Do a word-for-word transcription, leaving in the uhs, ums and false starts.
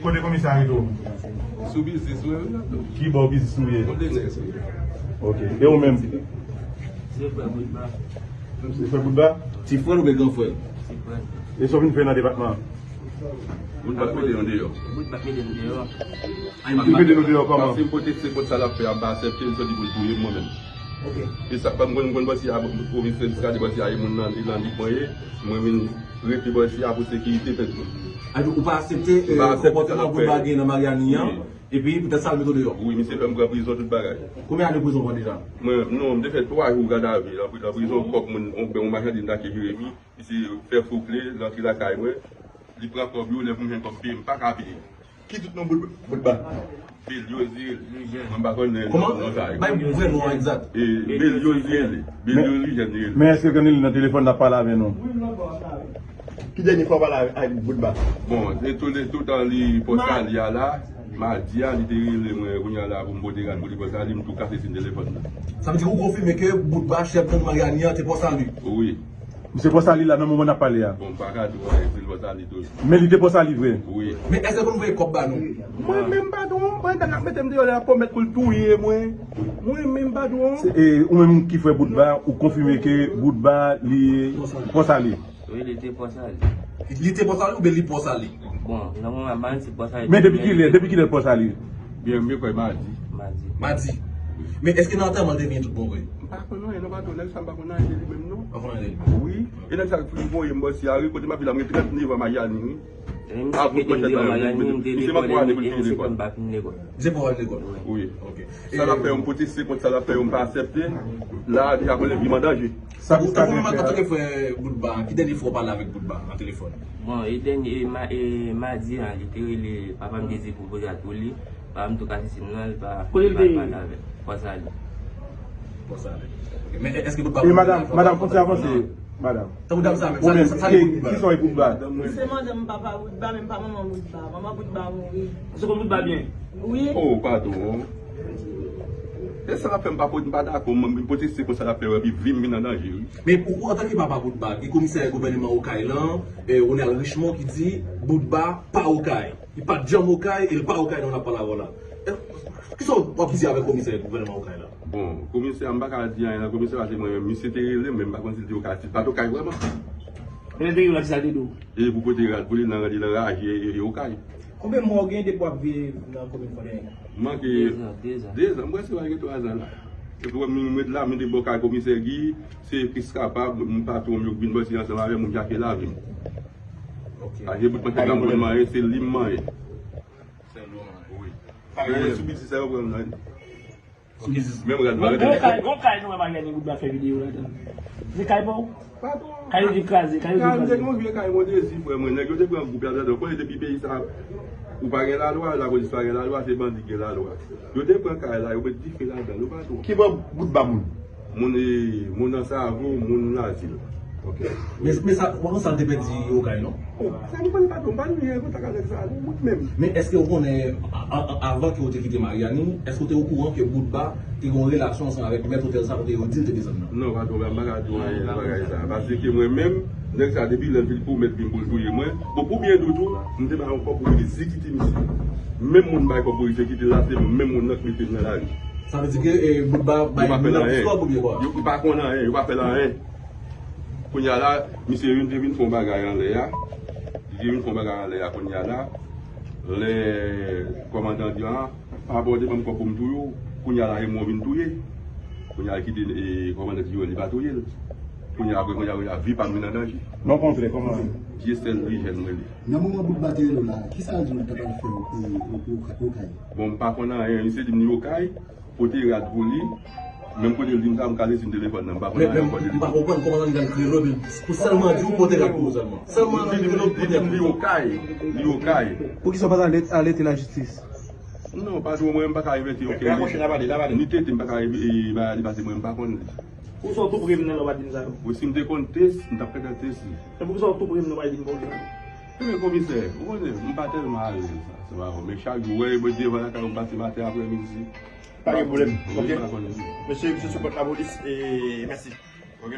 Kote komisè a rete w? Sou biznis mwen wi. Ki bò biznis ou ye? Mwen te nèg wi. Ok. E ou menm? Se frè Boutba. Se frè Boutba? Ti frè l oubyen gran frè l? Ti frè l. E sa w vin fè nan depatman an? Boutba mete nou deyò. Boutba mete nou deyò. Li mete nou deyò kòman? Paske m pote se kont sa l ap fè a, m pa aksepte, m soti pou l touye m mwen menm. Ok. E sa, m konn, m konn bò isi a, komisè jiska de bò isi a, e moun nan, li nan lit mwen ye, mwen vin rete bò isi a pou sekirite tèt mwen. Ou pa aksepte konpòtman Boutba gen nan Maryani an, epi poutèt sa l mete w deyò? Wi, misye fè m pran prizon tout bagay. Konbyen ane prizon w pran deja? Mwen, non, m te fè twa jou gadavi nan pri-, nan prizon, kòk moun, yon, yon machandiz m t achte Jeremi, misye fè foukle, l antre lakay mwen, li pran kòb yo, lè pou m jwenn kòb peye, m pa ka peye. Ki tout non Bout-, Boutba? Belyoz li rele. Mwen pa konn non sa yo. Kòman? Bay vrè non an egzat. E, Belyoz li rele. Belyoz Lijèn li rele. Men èske l konn li nan telefòn l ap pale avè nou? Ki dènye fwa w pale avèk Boutba? Bon, se tou le, toutan li Pòsali a la, madi a, li te rele mwen, kounye a la, pou m pote rad pou li Pòsali, m tou kase sin telefòn nan. Sa vle di ou konfime ke Boutba, chèf gang Maryani an, te Pòsali? Wi. Misye Pòsali la nan moman n ap pale a. Bon, m pa ka di w anyen si l Pòsali tou. Men li te Pòsali vre? Wi. Men èske l konn voye kòb ba nou? Mwen menm patwon, pandan n ap mete m deyò la, y ap pwomèt pou l touye mwen. Mwen menm patwon. Se, e, ou menm ki frè Boutba, ou konfime ke Boutba li Pòsali? Wi, li te Pòsali. Li te Pòsali oubyen li Pòsali? Bon, nan moman m pa konn si Pòsali. Men depi kilè, depi kilè l Pòsali? Byen, m kwè madi. Madi. Madi. Men èske nan antèman l te vini tout bon vre? M pa konn anyen non, patwon, nèg sa m pa konn anyen de li menm non. Pa konn anyen de li? Wi. E nèg sa ki voye m bò isi a wi, kote m ap viv la, m gen trannèf an Maryani wi. Misye mete m deyò Maryani, m te lekòl, e misye konn pa fin lekòl. Misye pa fin lekòl? Wi. Ok. Sa l ap fè yo, m pwoteste kont sa l ap fè yo, m pa aksepte. La, deja konnen vi m an danje. Sa, ou menm antanke frè Boutba, ki dènye fwa w pale avèk Boutba nan telefòn? Bon, e dènye, e ma-, e madi a, li te rele papa m te di pou poze rad pou li. Papa m tou kase sin nan, li pa, li pa pale avè l. Pòsali. Pòsali. Ok. Men èske Boutba... E madanm, madanm, fon ti avanse, madanm. Tankou dam sa menm, ou menm, sa, sa, sa li pou Boutba? Ki sa w pou Boutba? Se manzè m papa Boutba, men m pa manman Boutba. Manman Boutba mouri. Ou se konn Boutba byen? Wi. Oh, patwon. E sa k ap fè m pa pot-, m pa dakò, m, m pwoteste kont sa l ap fè yo, epi vi m vin an danje, wi. Men ou, ou antanke papa Boutba, gen komisè gouvènman Okay lan, eh, Ronald Richemond ki di Boutba pa Okay. Li pa t janm Okay, e l pa Okay non, n ap pale avè w la. Eh, kisa w ap di avèk komisè gouvènman Okay la? Bon, komisè a, m pa ka di anyen nan komisè a, se mwen menm, misye te rele m, men m pa konn si l te Okay, si l pa t Okay vrèman. E lè l te rele w la, kisa l te di w? E pou pote rad pou li nan, li nan raje e, e Okay. Konbyen mwa w gen depi w ap viv nan komin Fòdèyè? M manke dezan, dezan. Dezan, m prèske pral gen twazan la. Epi wè m, m ret la, m te bò kay komisè Guy, se plis kapab, m patwon m yo k vin bò isi ansanm avè m, m djake lavi m. Ok. Paske bout mwen te ka mwen manyen, se li m manyen. Sèl ou manyen? Wi. Paske sou piti sa yo pran m nan. Menm rad mwen. Gon kay, gon kay nou wè Maryani Boutba fè videyo ladan. Se kay pa w? Patwon. Kay yo te kraze, kay yo te kraze. Kay m te gon vye kay Mondezi, frè mwen. Nèg yo te pran gwoup la ladan. Konnen depi peyi sa, ou pa gen lalwa, lapolis pa gen lalwa, se bandi ki gen lalwa. Yo te pran kay la, yo met dife ladan l, ou pa twò. Ki bò Boutba moun? Moun, e, moun nan Savo, moun Lazil. Ok. Men, men sa, ou pa konn sa l te pèdi Okay non? Oh, sa m konnen patwon, m pa janm gen kontak ak nèg sa, non, mwen menm. Men èske ou konnen, a, a, a, avan ke ou te kite Maryani, èske ou te okouran ke Boutba te gen yon relasyon ansanm avèk mèt otèl sa kote yo di l te desann nan? Non, patwon, m pa ka di w anyen nan bagay sa. Paske mwen menm, nèg sa depi lè l fin pwomèt vin pou l touye mwen, bon, pou byen di w tou, m te bay yon kòb pou vizite misye. Menm moun bay kòb pou vizite l la, se menm moun nan ki mete m nan lari. Sa vle di ke, eh, Boutba bay moun nan plis kòb oubyen kwa? Yo pa konn anyen, yo pa fè l anyen. Kounye a la, misye vin, te vin fè yon bagay anlè a. Li te vin fè yon bagay anlè a kounye a la. Lè kòmandan di an, pa rapò te ban m kòb pou m touye w. Kounye a la, e mwen vin touye. Kounye a, li kite, e, kòmandan di yo, li pa touye l. Kounye a, apre, kounye a, kounye a, vi pa m vin an danje. Non, kontrè, kòman? Dyesèl Lijèn mwen li. Nan moman Boutba te rele w la, kisa l di w li ta pral fè o, o, o, o kay? Bon, m pa konn anyen. Misye di m li Okay, pote rad pou li. Menm kote l di m sa, m ka sezi telefòn nan, m pa konn anyen kote li. M pa konprann kòman Anjan kreye l, pou sèlman di w pote rad pou ou sèlman. Sèlman li di m, li di m li okay, li okay. Poukisa w pa t ale, alète lajistis? Non, patwon, mwen, m pa ka envèti okenn. Ni tete, m pa ka, e, ba li pase mwen, m pa konn li. Ou sot tou pre m nan lè w pa di m sa yo. Wi, si m te konn Tess, m t ap fè Tess li. Se poukisa w tou pre m nan w pa di m konn sa yo. Ebyen, komisè, ou konnen, m pa tèlman alèz sa, se pa vre. Men chak jou, w wè, mwen devan lakay, m pase maten, aprèmidi. Pa gen pwoblèm, ok? Mesye, misye sou kont lapolis, e mèsi. Ok?